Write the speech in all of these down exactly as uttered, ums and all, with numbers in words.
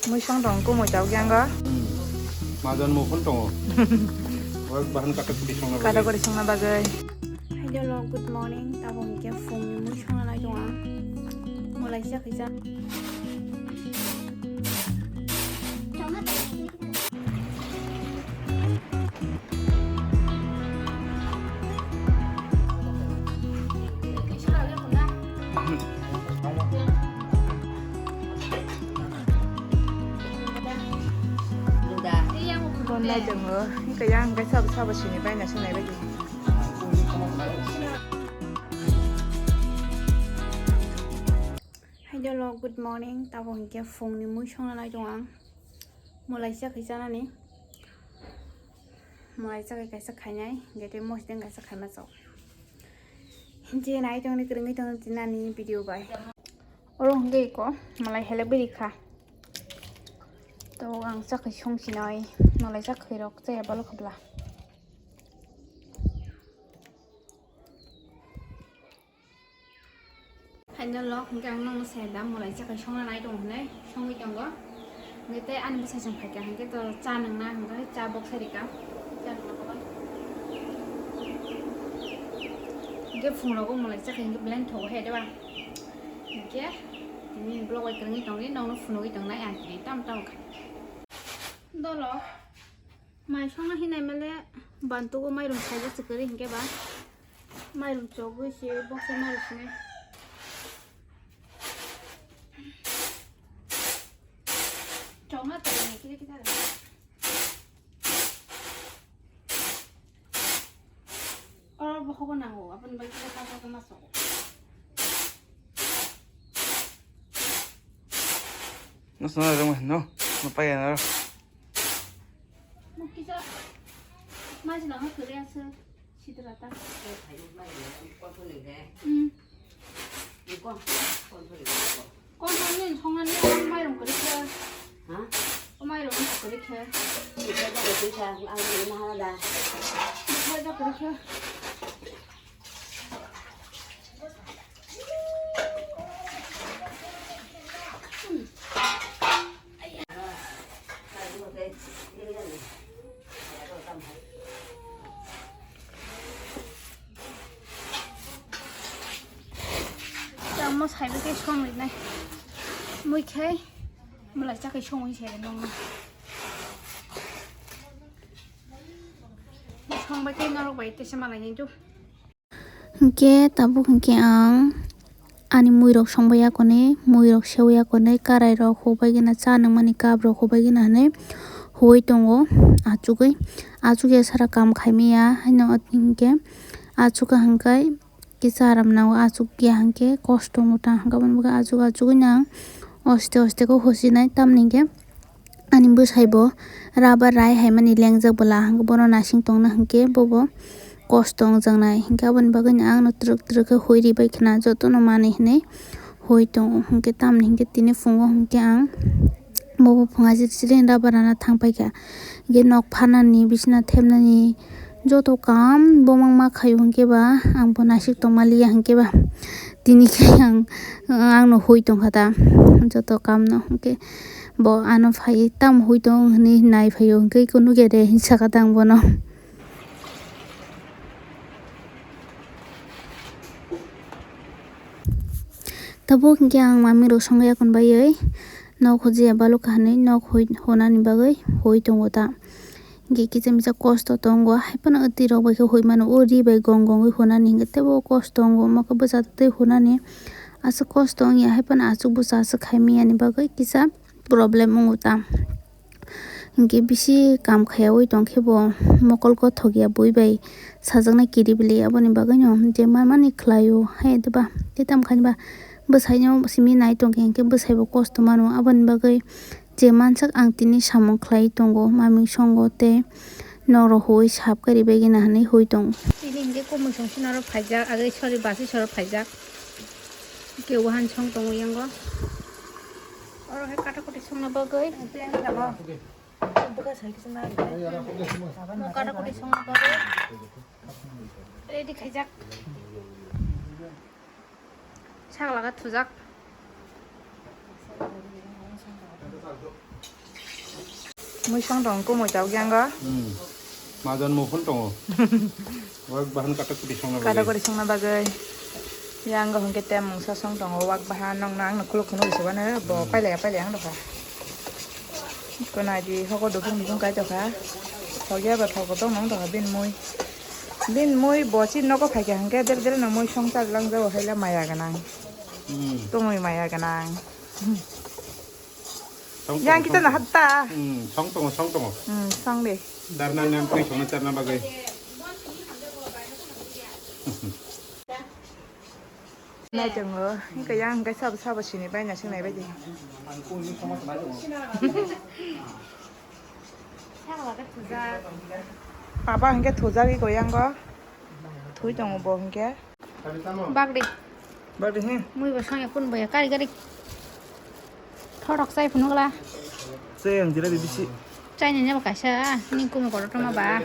Mui song tong kumui chao gyang go. Majan mo phone tongo. Wak bahan kata kuri songna bagwi. Kata kuri songna bagwi. Hello, good morning. Tabo hingke phone ni mui songna nai tongo. Molai sa kisa. Bonai tongo, hingke yang hingke sabo sabo sini bai na sinai bai. Hello, good morning. Tabo hingke phone ni mui songna nai tongo ang. Molai sa kisa nani. Molai chakai kaisa khainai, hingke tei mosdeng kaisa khaima chao. Hingke nai tongni kwrwngwi tongni tinani video bai. Oro hingke iko malai helek biri kha. To ang chakai song sinai, malai chakai rok chaya balo khabla. Final log hingke ang nokno sai da molai chakai songna nai tongo hinui songwi tongo. Hingke tei ani bwsai chwng phaikha hingke to cha nungna hingke cha bok sai rika. Cha nungna kobor. Hingke phungrogo molai chakai hingke belai thogo hai deba. Hingke tini vlog bai kwrwngwi tongdi nokno phunugwi tongnai ang tini tam tam kha. Dolo. Mai songna hinai male bantugo mairum saijak se kwrwi hinkhe ba. Mairum chogwi se boksa mairum sinai. Chokna tongni kiri kita. Oro bohogo nango, aboni bagwi kisa kaisa khe ma sogo. Nasana rwngmano, mapaya naro. Mo kisa majila ma kwrwi aswk, sidra ta. Hmm. Kon thani songani o mairum kwrwi khe. Ha? O mairum kwrwi khe. Ita da kwrwi kha, ang ni mahala da. Ita da kwrwi khe. Tamo saibo khe songwi nai. Mui khai mulai chakhai songwi se nong. Songbai khe norok bai tesa malai nai do. Hinkhe tabuk hinkhe ang ani muirok songbai yakonwi, muirok sewwi yakonwi, karairok hubai gana cha nangmani cup rok hubai gana hinwi huwi tongo achugwi. Achukya sara kam khaimaya haino hinkhe achukha hinkhai kisa aram nango, achukya hinkhe kosto wngwi tang hinkhe aboni bagwi achuk achugwi nang oste oste khe husinai tamni hinkhe. Ani bwsai bo rubber rai hai mani lengjak bwla, hwnkhe bono naising tongna hwnkhe bobo kosto wngjaknai, hwnkhe aboni bagwino ang no twrwk twrwk khe hui ribai khna jotono manwi hinwi hui tongo, hwnkhe tamni hwnkhe tini phungo hwnkhe ang bobo phunga chiri chiri rubber rana thang paikha, hwnkhe nok phanani, bisina thepnani, joto kam bumung ma khaio hwnkhe ba, ang bo naisik tongma liya hwnkhe ba, tini khe ang, ang no hui tongkha ta, joto kam no hwnkhe. Bo ano phai tamo hui tong hinwi nai phaio hwnkhe kunu khe de hinwi saka tang bono. Tabuk hwnkhe ang mami rok songwi yakun baiwi nok hujiya balukha hinwi nok hui hunani bagwi hui tongo ta. Hwnkhe kisa misa kosto tongo, hai phano twi rok bai khe hui mano, o ri bai gong gong wi hunani hwnkhe teibo kosto tongo, omo khe bwsa twi hunani aswk kosto wngya, hai phano aswk bwsa aswk khai miyani bagwi kisa problem wngo ta. Hwnkhe bisi kam khaiyaui tongkhe bo mokol kothok ya bui bai sajaknai kiri bili, aboni bagwino je manmani khlaio, hai diba tei tamo khaini ba bwsaino simi nai tongkhe hwnkhe bwsaibo kosto mano, aboni bagwi je mansak ang tini samung khlai tongo, mami songo tei nokrok hui sap kari bai gana hinwi hui tongo. Tini hwnkhe kumui songsi norok phaijak, agwi sorry basi sorok phaijak. Hwnkhe wahan song tongo yango. Oro hai kata kati songna bagwi. Mo kata kati songna bagwi. Ready khaijak. Saklaga thujak. Mui song tong kumui tabuk yang go. Hmm. Majan mo phone tongo. Wak bahan kata kuri songna bagwi. Kata kuri songna bagwi. Yang go hwnkhe tem mungsa song tongo wak bahan nong nang no khuluk khunuk se bana bo pailaya pailaya ang dokha. Ko nai di hoko dukung dukung kai dokha. Thok ya ba thok tong nong dokha bin mui. Bin mui bo chi nogo phaikha hwnkhe del del no mui song chajlang jabo haila maya ganang. Hmm. Tumui maya ganang. Song Yang tongo, kita song na tongo. Hatta. Hmm, song tongo, song tongo. Hmm, song de. Darna nang twi songna charna bagwi. Nai tongo. Hingke yang hingke sabo sabo sini bai na sing nai bai di. Papa hingke thujagwi ko yang go. Thui tongo bo hingke. Bagdi. Bagdi, hmm. Mui bo songya kun boya kari kari. Thorok chai phunukla. Chai ang jira bibisi. Chai ni nyaba kaisa, ni kumu kotor tongma ba.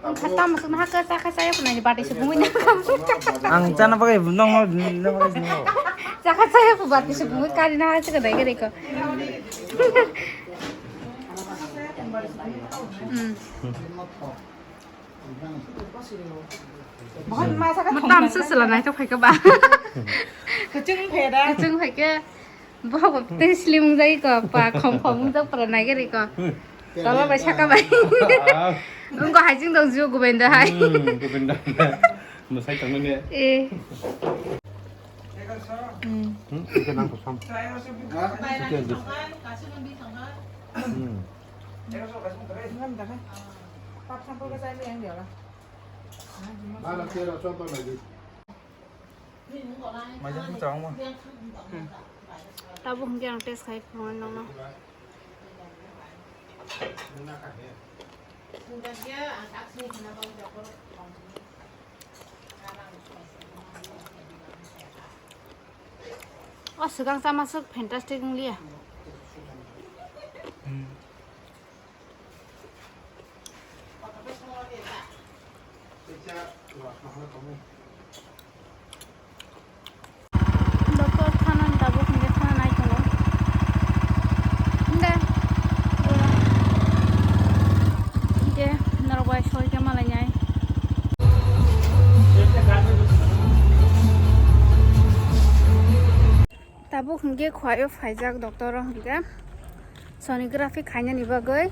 Ang kha tamo sung haka chakha chaya phunai ni bati se bumui na. Ang chana bagwi nong nong nong. Chakha chaya phu bati se bumui kari na chakha dai kari ko. Hmm. Motam se sela naithok phaikha ba. Kuchung pheda. Kuchung phaikhe. Bobo tei slim wngjagwi ko, pa khom khom wngjak pura naigari ko. Tola bai saka bai. Wngkha haising tong jio Govinda hai. Hmm, Govinda. Mwsai tongmani. Eh. Hmm. Hmm, ike nang kosam. Ike di. Hmm. Bara tera chopta lagi. Maijak bwchang ma. Hmm. Tabuk hwnkhe ang test khai phunuknai nokno. O swkang chamaswk fantastic wngliya. Hmm. Doctor thana ni tabuk hwnkhe thana nai tongo. Hwnkhe norok bai soi khe malai nai. Tabuk hwnkhe khwlai o phaijak doctor o hwnkhe sonography khainani bagwi.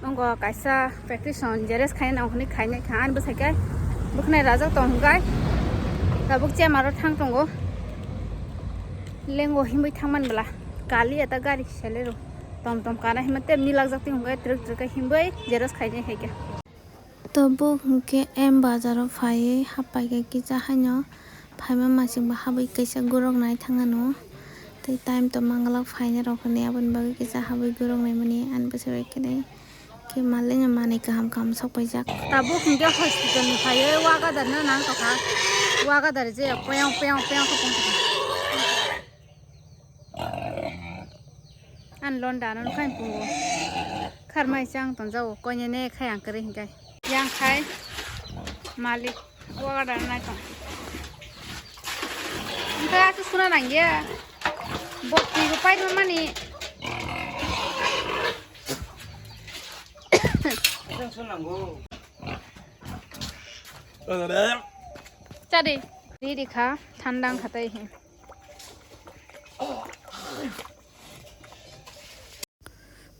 Wngkha kaisa practice on Xerox khaina nang hwnwi khainai kha ani bwsai khe bwkhnai rajak tong hwnkhe tabuk chamber o thang tongo. Lengo himwi thangmani bwla kali eta gari selero tom tom kana himwi tei milak jak twi hwnkhe twrwk twrwk khe himwi Xerox khainai hai khe. Tabuk hwnkhe M bazar o phaiwi happaikha kisa haino phaima machine bo habwi kaisa gorok nai thangano tei time to manglak phaina rok hinwi aboni bagwi kisa habwi gorok naimani ani bwsai bai khe khe malai no manwi kaham kaham sok paijak. Tabuk hwnkhe hospital ni phaiwi wagadar no nang tongkha wagadar je peyong peyong peyong khe tongkha. An londa no khai pungo. Kharmai chang tonjago koine ne khai ang kwrwi hinkai. Yang khai malik waga da nai tong. Hinkai achu suna nangya. Botwi bo pai mani. Chadi. Riri kha thandang khatai he.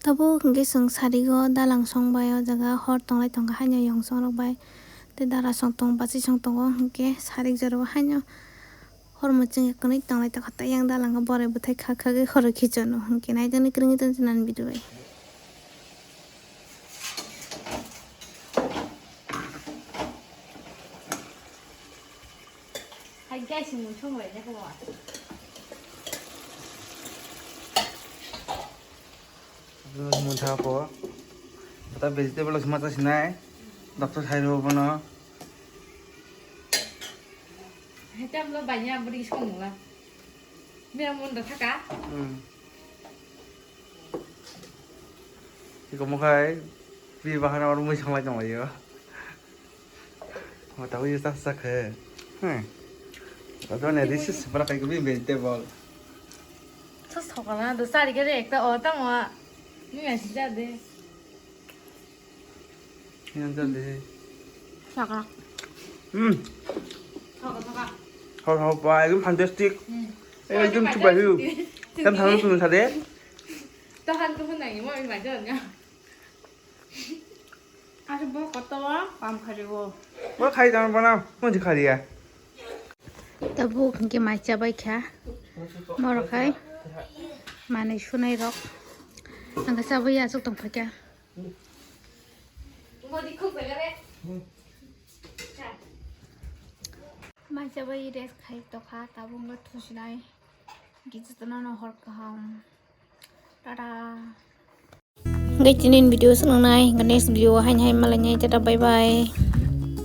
Tabuk hwnkhe chwng sarigo dalang song bai o jaga hor tonglai tongkha haino yong song rok bai tei dara song tong bachai song tongo hwnkhe sarik jorao haino hor muchung ya kwnwi tonglai tongkha tei yang dalang o borai bwthai kha khagwi horo khichono hwnkhe naitokni kwrwngwi tongkha nini video bai. Hai guys, mui song lai ne kho. Mun tha po. Kata vegetable sma ta sinai. Doctor sai ro bono. Hai tam lo banya budi song la. Mira mun da thaka. Hmm. Iko mokhai, pi bahana or mui sanglai tong laio. Mata ui sak sak he. Hmm. Ado ne risi sebra kai ko bi vegetable. Sos sokala do sari kare ekta o tamo. Ni asi jade. Yang jade. Sakrak. Hmm. Soka soka. Hau hau ba ekdom fantastic. Hmm. Ekdom chubai hu. Tam thang tu thade. Tahan tu nai mo i majon ya. Aro bo koto o kam khari o. Bo khai jang bana mo ji khari ya. Tabuk hwnkhe mai chabai kha. Moro khai manwi sunai rok. Ang khe chabai ya aswk tong phaikha. Mai chabai rest khai tokha tabuk wngkha thusinai. Gichi tono no hor kaham. Tata. Hingke chini video swngnai, hingke next video haino hai malainai, tata bye bye.